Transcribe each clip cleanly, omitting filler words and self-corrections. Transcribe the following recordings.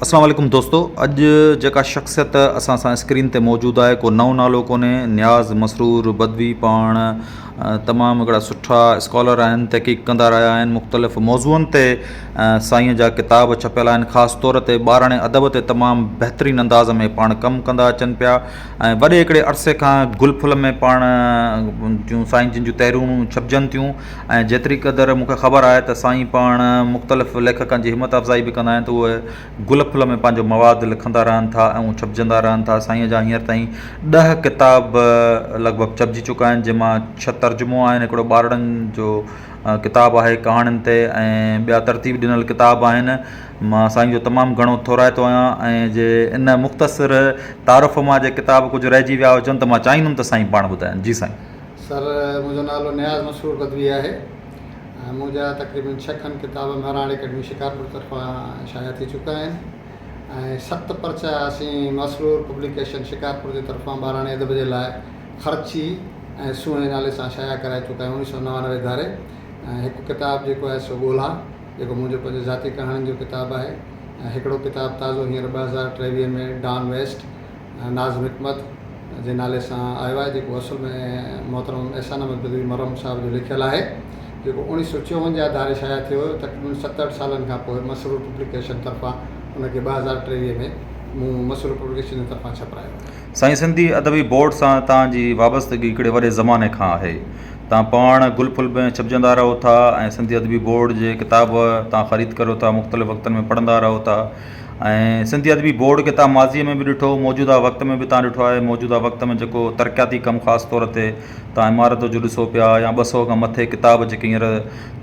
اسلام عليڪم دوستو اڄ جيڪا شخصيت اسان سان اسڪرين تي موجود آهي ڪو نئون نالو ڪونهي نياز مسرور بدوي پاڻ تمام هڪڙا سٺا اسڪالر آهن تحقيق ڪندا رهيا آهن مختلف موضوعن تي سائين جا ڪتاب ڇپيل آهن خاص طور تي ٻاراڻي ادب تي تمام بهترين انداز ۾ پاڻ ڪم ڪندا اچن پيا ۽ وڏي هڪڙي عرصي کان گل ڦل ۾ پاڻ جون سائين جن جون تحريرون ڇپجن ٿيون ۽ جيتري قدر مون کي خبر آهي ته سائين پاڻ مختلف ليکڪن جي همت افزائي به ڪندا آهن ته اهي گل ڦل ۾ پنهنجو مواد لکندا رهن ٿا ۽ اهو ڇپجندا رهن ٿا. سائينء جا هينئر تائين ڏهه ڪتاب لڳ ڀڳ ڇپجي چڪا آهن جنهن مان ڇهه ترجمو آهن هڪڙو ٻارڙن جو ڪتاب آهي ڪهاڻين تي ۽ ٻيا ترتيب ڏنل ڪتاب آهن. مان سائين جو تمام گهڻو ٿورائتو آهيان ۽ جي ان مختصر تعارف مان جي ڪتاب ڪجهه رهجي ويا هجن ته مان چاهيندم ته سائين پاڻ ٻڌائن. جي سائين. سر منهنجو نالو نياز مسرور بدوي آهي ۽ منهنجا تقريبن ڇهه کن ڪتاب مهراڻ اڪيڊمي شڪارپور طرفان شايع ٿي چڪا آهن ۽ ست پرچا اسين مسرور پبليڪيشن شڪارپور جي طرفان ٻاراڻي ادب جي لاء خرچي ۽ سونهن نالي سان شايع ڪرائي چڪا آهيون 1999 ڌاري ۽ هڪ ڪتاب جيڪو آهي سو ڳولا جيڪو منهنجو پنهنجو ذاتي ڪهاڻين جو ڪتاب آهي ۽ هڪڙو ڪتاب تازو هينئر 2023 ۾ ڊان ويسٽ ناظم حڪمت جي نالي سان آيو آهي، جيڪو اصل ۾ محترم احسان احمد بدوي مرحوم صاحب جو لکيل آهي، جيڪو 1954 ڌاري شايع ٿيو هيو. تقريباً ست اٺ سالن کان پوء مسرور پبليڪيشن طرفان ان کي 2023 ۾ مون مسرور پبليڪيشن جي طرفان ڇپرايو آهي. سائين سنڌي ادبي بورڊ سان توهان جي وابستگي هڪڙي وڏي زماني کان آهي. توهان پاڻ گل ڦل ۾ ڇپجندا رهو ٿا ۽ سنڌي ادبي بورڊ جي ڪتاب توهان خريد ڪريو ٿا مختلف وقتن ۾ پڙهندا رهو ٿا. ۽ سنڌي ادبي بورڊ کي تان ماضيء ۾ به ڏٺو موجوده وقت ۾ به تان ڏٺو آهي موجوده وقت ۾ جيڪو ترقياتي ڪم خاص طور تي تان عمارت جو ڏسو پيا يا ٻه سئو کان مٿي ڪتاب جيڪي هينئر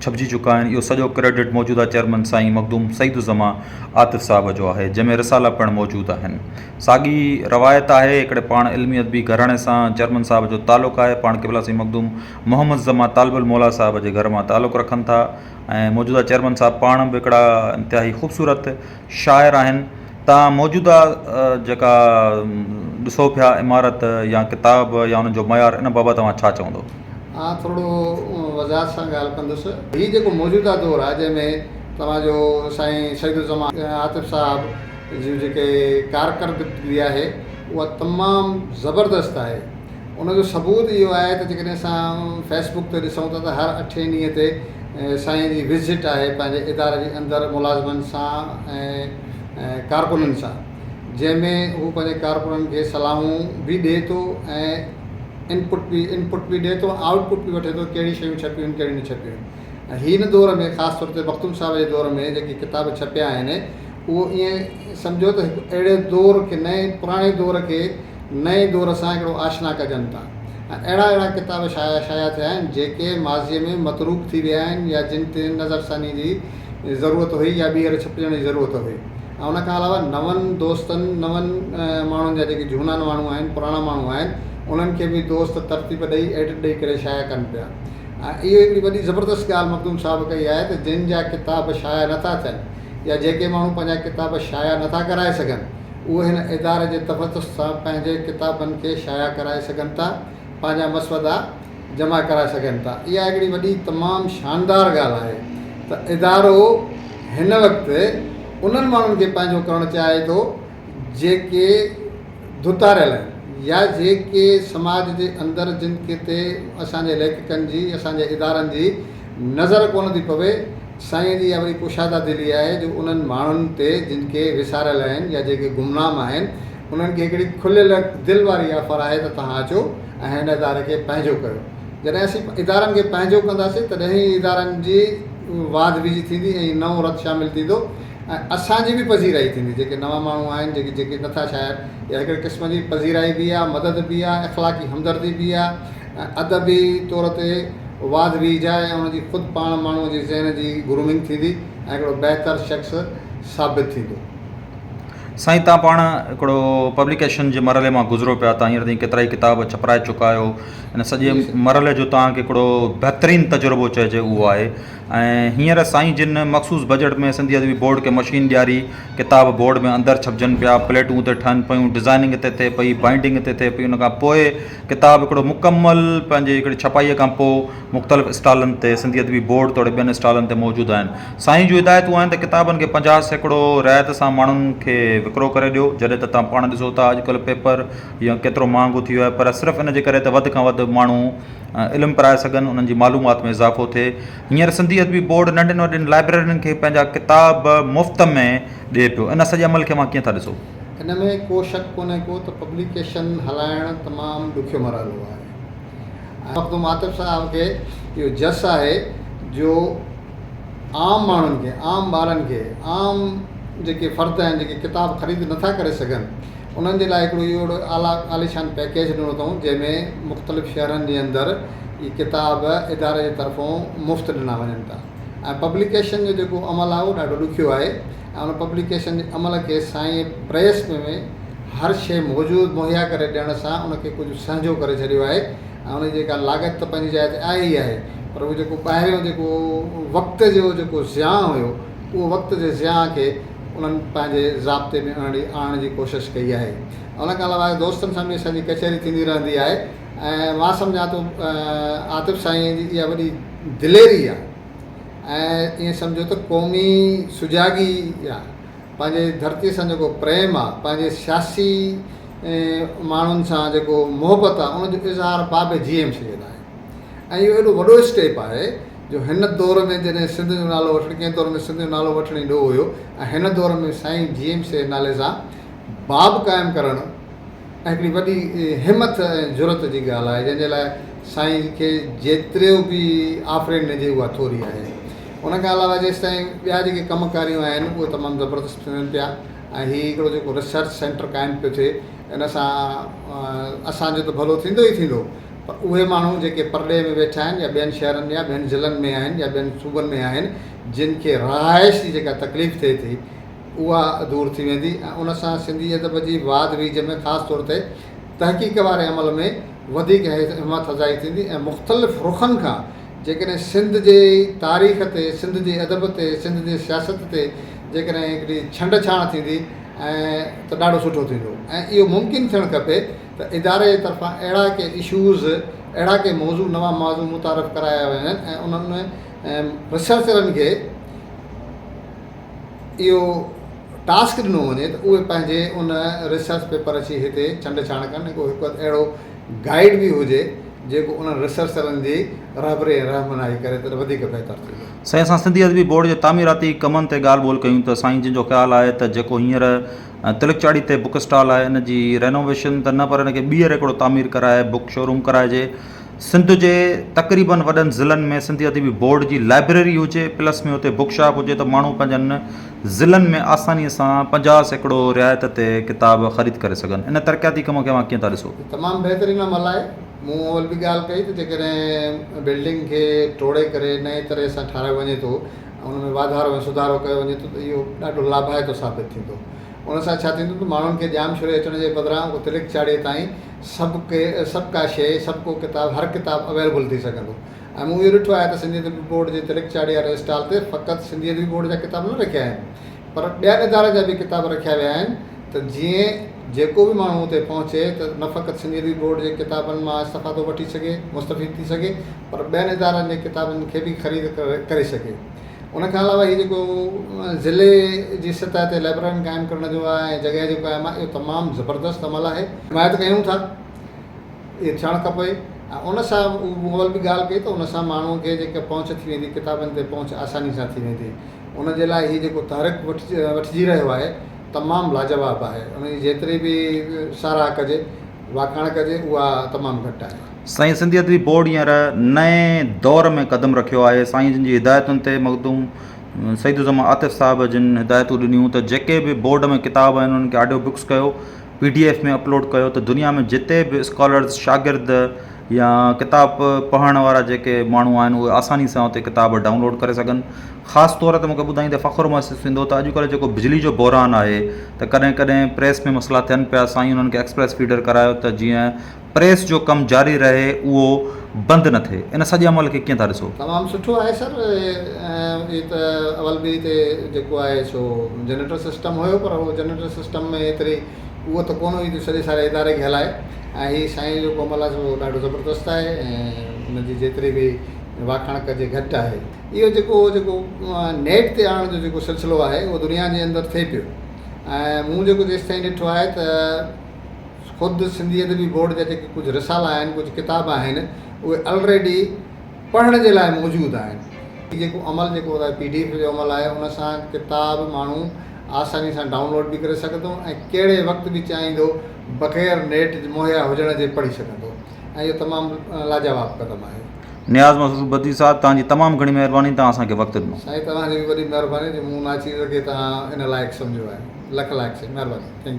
ڇپجي چڪا آهن اهو سڄو ڪريڊٽ موجوده چيئرمن سائين مخدوم سعيد الزمان عاطف صاحب جو آهي جنهن ۾ رسالا پڻ موجود آهن ساڳي روايت آهي هڪڙي پاڻ علمي ادبي گهراڻي سان چيئرمن صاحب جو تعلق آهي پاڻ قبلا سائين مخدوم محمد زمان طالب الموليٰ صاحب جي گهر مان تعلق رکن ٿا ۽ موجوده چيئرمن صاحب پاڻ به هڪڙا انتهائي خوبصورت شاعر آهن تان موجوده جيڪا ڏسو پيا عمارت يا ڪتاب يا انهن جو معيار ان بابت اوهان ڇا چوندو؟ آء ٿورڙو وضاحت سان ڳالهه ڪندس. هي جيڪو موجوده دور آهي جنهن ۾ توهان جو سائين سعيد الزمان عاطف صاحب جون جيڪي ڪارڪردگي آهي اها تمام زبردست آهي. ان جو ثبوت اهو آهي ته جيڪڏهن اسان فيس بڪ تي ڏسون ٿا ته هر اٺين ڏينهن تي سائين جي وزٽ آهي پنهنجي اداري جي اندر ملازمن سان ۽ ڪارڪنن سان جنهن ۾ هو پنهنجي ڪارڪنن کي صلاحون به ڏئي ٿو ۽ انپٽ به انپٽ به ڏئي ٿو آئوٽ پٽ به وٺي ٿو ڪهڙي شيون ڇپيون آهن ڪهڙيون نه ڇپيون آهن ۽ هن دور ۾ خاص طور تي مخدوم صاحب جي دور ۾ جيڪي ڪتاب ڇپيا آهن اهو ائين سمجهو ته هڪ اهڙي دور کي نئين پراڻي دور کي نئين دور سان هڪڙو آشنا ڪجن ٿا ۽ اهڙا اهڙا ڪتاب شايع شايع ٿيا آهن جيڪي ماضيء ۾ متروڪ ٿي ويا آهن يا جن تي نظرثاني جي ضرورت هئي يا ٻيهر ڇپجڻ جي ضرورت هئي ۽ ان کان علاوه نون دوستن نون ماڻهن جا جيڪي جهونا ماڻهو آهن پراڻا ماڻهو آهن انهن کي به دوست ترتيب ڏئي ايڊٽ ڏئي ڪري شايع ڪن پيا ۽ اهو هڪڙي وڏي زبردست ڳالهه مخدوم صاحب ڪئي آهي ته جن جا ڪتاب شايع نٿا ٿين يا جيڪي ماڻهو پنهنجا ڪتاب شايع نٿا ڪرائي سگهن اهي هن اداري جي تفحص سان پنهنجي ڪتابن کي شايع ڪرائي سگهن ٿا، پنهنجا مسودا جمع ڪرائي سگهن ٿا. اها هڪڙي وڏي تمام شاندار ڳالهه آهي ته ادارو هن وقت انهن ماڻهن کي پنهنجو ڪرڻ چاهي ٿو جيڪي ڌتاريل آهن يا جيڪي سماج جي اندر جن تي اسان جي ليکڪن جي اسان جي ادارن جي نظر ڪونه ٿي پوي. سائينء جي اها وڏي ڪشاده دلي آهي جو انهن ماڻهن تي جن کي وساريل آهن يا جيڪي گمنام آهن انهن کي هڪڙي کليل دل واري آفر آهي ته توهان اچو ۽ هن اداري کي پنهنجو ڪيو. جڏهن اسين ادارن کي پنهنجو ڪنداسين تڏهن ئي ادارن جي واڌ ويجهه ٿيندي ۽ نئون رت شامل ٿيندو ۽ اسان جي به پذيرائي ٿيندي جيڪي نوان ماڻهو آهن جيڪي جيڪي نٿا شايد اها هڪڙي قسم جي پذيرائي به آهي مدد به آهي اخلاقي همدردي به آهي ۽ ادبي طور تي واڌ ويجهه آهي ۽ ان جي خود پاڻ ماڻهوء جي ذهن جي گرومنگ ٿيندي ۽ هڪڙو بهتر شخص ثابت ٿيندو. سائين تان پاڻ هڪڙو پبليڪيشن جي مرحلي مان گذرو پيا تان هينئر تائين ڪيترائي ڪتاب ڇپرائي چڪا آهيو ان سڄي مرحلي جو توهان کي هڪڙو بهترين تجربو چئجي اهو آهي ۽ هينئر سائين جن مخصوص بجيٽ ۾ سنڌي ادبي بورڊ کي مشين ڏياري ڪتاب بورڊ ۾ اندر ڇپجن پيا پليٽون اتي ٺهن پيون ڊزائننگ اتي ٿئي پئي بائنڊنگ اتي ٿئي پئي ان کان پوء ڪتاب هڪڙو مڪمل پنهنجي هڪڙي ڇپائيء کان پوء مختلف اسٽالن تي سنڌي ادبي بورڊ توڙي ٻين اسٽالن تي موجود آهن. سائين جون هدايتون آهن ته ڪتابن کي 50% رعايت سان ماڻهن کي وڪرو ڪري ڏيو جڏهن ته توهان پاڻ ڏسو ٿا اڄڪلهه پيپر يا ڪيترو مهانگو ٿي ويو آهي پر صرف ان جي ڪري ته وڌ کان وڌ ماڻهو علم پرائي سگهن انهن جي معلومات ۾ اضافو ٿئي هينئر سنڌي ادبي بورڊ ننڍين وڏين لائبريرين کي پنهنجا ڪتاب مفت ۾ ڏئي پيو ان سڄي عمل کي اوهان ڪيئن ٿا ڏسو؟ ان ۾ ڪو شڪ ڪونهي ڪو ته پبليڪيشن هلائڻ تمام ڏکيو مرحلو آهي. مخدوم عاطف صاحب کي اهو جس آهي جو عام ماڻهن کي، عام ٻارن کي، عام جيڪي فرد آهن جيڪي ڪتاب خريد نٿا ڪري سگهن انهن جي لاء هڪڙو اهو اهڙو اعليٰ عاليشان پيڪيج ڏنو اٿئون جنهن ۾ مختلف شهرن جي اندر اهي ڪتاب اداري جي طرفون مفت ڏنا وڃن ٿا ۽ پبليڪيشن جو جيڪو عمل آهي اهو ڏاڍو ڏکيو آهي ۽ ان پبليڪيشن جي عمل کي سائين پريس ۾ هر شيء موجود مهيا ڪري ڏيڻ سان ان کي ڪجهه سهنجو ڪري ڇڏيو آهي ۽ ان جي جيڪا لاڳت ته پنهنجي جاء تي آهي ئي آهي پر اهو جيڪو ٻاهريون جيڪو وقت جو جيڪو زيان هيو اهو وقت جي زيان کي انهن پنهنجي ضابطي ۾ آڻي آڻڻ جي ڪوشش ڪئي آهي. ان کان علاوه دوستن سان به اسان جي ڪچهري ٿيندي رهندي آهي ۽ مان سمجهان ٿو عاطف سائين جي اها وڏي دليري آهي ۽ ائين سمجهو ته قومي سجاڳي آهي. پنهنجي ڌرتيء سان جيڪو پريم آ، پنهنجي سياسي ماڻهن سان جيڪو محبت آ، ان جو اظهار بابي جي ايم سيد آهي ۽ اهو ايڏو وڏو اسٽيپ آهي جو هن دور ۾ جڏهن سنڌ جو نالو وٺڻ ڪنهن دور ۾ سنڌ جو نالو وٺڻ ئي ڏوهه هيو ۽ هن دور ۾ سائين جي ايم سيد نالي سان باب قائم ڪرڻ ۽ هڪڙي وڏي همٿ ۽ جرئت جي ڳالهه آهي جنهن جي لاء سائين کي جيتريو به آفرين ڏجي اها ٿوري آهي. ان کان علاوه جيستائين ٻيا جيڪي ڪم ڪاريون آهن اهي تمام زبردست ٿين پيا ۽ هي هڪڙو جيڪو ريسرچ سينٽر قائم پيو ٿئي ان سان اسان جو ته ڀلو ٿيندو ئي ٿيندو پر اهي ماڻهو جيڪي پرڏيهه ۾ ويٺا آهن يا ٻين شهرن يا ٻين ضلعن ۾ آهن يا ٻين صوبن ۾ آهن جن کي رهائش جي جيڪا تڪليف ٿئي ٿي اها دور ٿي ويندي ۽ ان سان سنڌي ادب جي واڌ ويجهه ۾ خاص طور تي تحقيق واري عمل ۾ وڌيڪ همٿ افزائي ٿيندي ۽ مختلف رخن کان جيڪڏهن سنڌ جي تاريخ تي، سنڌ جي ادب تي، سنڌ جي سياست تي جيڪڏهن هڪڙي ڇنڊ ڇاڻ ٿيندي ۽ ته ڏاڍو سٺو ٿيندو ۽ اهو ممڪن ٿيڻ کپي ته اداري جي طرفان اهڙا ڪي اشوز، اهڙا ڪي موضوع نوان موضوع متعارف ڪرايا وڃن ۽ انهن ريسرچرن کي اهو ٽاسڪ ڏنو وڃي ته اهي پنهنجي ان ريسرچ پيپر اچي هتي ڇنڊ ڇاڻ ڪن ۽ ڪو هڪ اهڙو گائيڊ به هجي جيڪو انهن ريسرچرن جي رهبري ۽ رهنمائي ڪري ته وڌيڪ بهتر ٿيندو. سائين اسان سنڌي ادبي بورڊ جي تعميراتي ڪمن تي ڳالهه ٻولهه ڪيون ته سائين جن جو خيال آهي ته جيڪو هينئر تلڪ چاڙهي تي بڪ اسٽال آهي ان جي رينوويشن ته نه پر ان کي ٻيهر هڪڙو تعمير ڪرائي بڪ شوروم ڪرائجي سنڌ جي تقريبن وڏن ضلعن ۾ سنڌي ادبي بورڊ جي لائبريري هجي پلس ۾ اتي بڪ شاپ هجي ته ماڻهو پنهنجن ضلعن ۾ آساني سان 50% رعايت تي ڪتاب خريد ڪري سگهن ان ترقياتي ڪم کي اوهان ڪيئن ٿا ڏسو؟ تمام بهترين عمل آهي. مون اول به ڳالهه ڪئي ته جيڪڏهن بلڊنگ کي ٽوڙي ڪري نئين طرح سان ٺارايو وڃي ٿو ۽ ان ۾ واڌارو ۽ سڌارو ڪيو وڃي ٿو ته اهو ڏاڍو لاڀائتو ثابت ٿيندو. ان سان ڇا ٿيندو ته ماڻهن کي ڄامشوري اچڻ جي بدران اهو تلڪ چاڙهي تائين سڀ ڪي سڀ ڪا شيء سڀ ڪو ڪتاب هر ڪتاب اويلبل ٿي سگهندو ۽ مون اهو ڏٺو آهي ته سنڌي ادبي بورڊ جي تلڪ چاڙهي واري اسٽال تي فقط سنڌي ادبي بورڊ جا ڪتاب نه رکيا آهن پر ٻين ادارن جا به ڪتاب رکيا ويا آهن ته جيئن جيڪو به ماڻهو اتي پهچي ته نه فقط سنڌي ادبي بورڊ جي ڪتابن مان استفادو وٺي سگهي مستفيد ٿي سگهي پر ٻين ادارن جي ڪتابن کي به خريد ڪري سگهي. ان کان علاوه هي جيڪو ضلعي جي سطح تي لائبريرين قائم ڪرڻ جو آهي ۽ جڳهه جو قائم آهي اهو تمام زبردست عمل آهي. حمايت ڪيون ٿا اهو ٿيڻ کپي ۽ ان سان اول به ڳالهه ڪئي ته ان سان ماڻهو کي جيڪا پهچ ٿي ويندي ڪتابن تي پهچ آساني سان ٿي ويندي ان جي لاء هي جيڪو تحرڪ وٺجي رهيو آهي تمام لاجواب آهي ان جي جيتري به ساراهه ڪجي واکاڻ ڪجي اها تمام گهٽ آهي. سائين سنڌي ادبي بورڊ هينئر نئين دور ۾ قدم رکيو آهي. سائين جن جي هدايتن تي مخدوم سعيد الزمان عاطف صاحب جن هدايتون ڏنيون ته جيڪي به بورڊ ۾ ڪتاب آهن انهن کي آڊيو بڪس ڪيو پي ڊي ايف ۾ اپلوڊ ڪيو ته دنيا ۾ جتي به اسڪالرز شاگرد يا ڪتاب پڙهڻ وارا جيڪي ماڻهو آهن اهي آساني سان اتي ڪتاب ڊائونلوڊ ڪري سگهن. خاص طور تي مونکي ٻڌائيندي فخر محسوس ٿيندو ته اڄڪلهه جيڪو بجلي جو بحران آهي ته ڪڏهن ڪڏهن پريس ۾ مسئلا ٿين پيا سائين انهن کي ايڪسپريس فيڊر ڪرايو ته جيئن پريس جو ڪم جاري رهي اهو بند نه ٿئي ان سڄي عمل کي ڪيئن ٿا ڏسو؟ تمام سٺو آهي سر هي ته اول به هتي جيڪو آهي سو جنريٽر سسٽم هيو پر اهو جنريٽر سسٽم ۾ ايتري قوت ڪونه هئي جو سڄي ساري اداري کي هلائي ۽ هي سائين جو عمل آهي سو ڏاڍو زبردست آهي ۽ ان جي جيتري به واکاڻ ڪجي گهٽ آهي. اهو جيڪو جيڪو نيٽ تي آڻڻ جو جيڪو سلسلو آهي اهو دنيا جي اندر ٿئي پيو ۽ مون جيڪو جيستائين ڏٺو آهي ته خود سنڌي ادبي بورڊ جا جيڪي ڪجهه رسالا آهن ڪجهه ڪتاب آهن اهي الريڊي پڙهڻ جي لاء موجود آهن. هي جيڪو عمل جيڪو پي ڊي ايف جو عمل آهي ان سان ڪتاب ماڻهو آساني سان ڊائونلوڊ به ڪري سگهندو ۽ ڪهڙي وقت به چاهيندو بغير نيٽ مهيا هجڻ جي پڙهي سگهندو ۽ اهو تمام لاجواب قدم آهي. نياز مسرور بدوي صاحب توهان جي تمام گهڻي مهرباني توهان اسان کي وقت ڏنو. سائين توهان جي به وڏي مهرباني جو مون ناچيز کي توهان ان لائق سمجهيو آهي لک لائق سائين مهرباني thank you.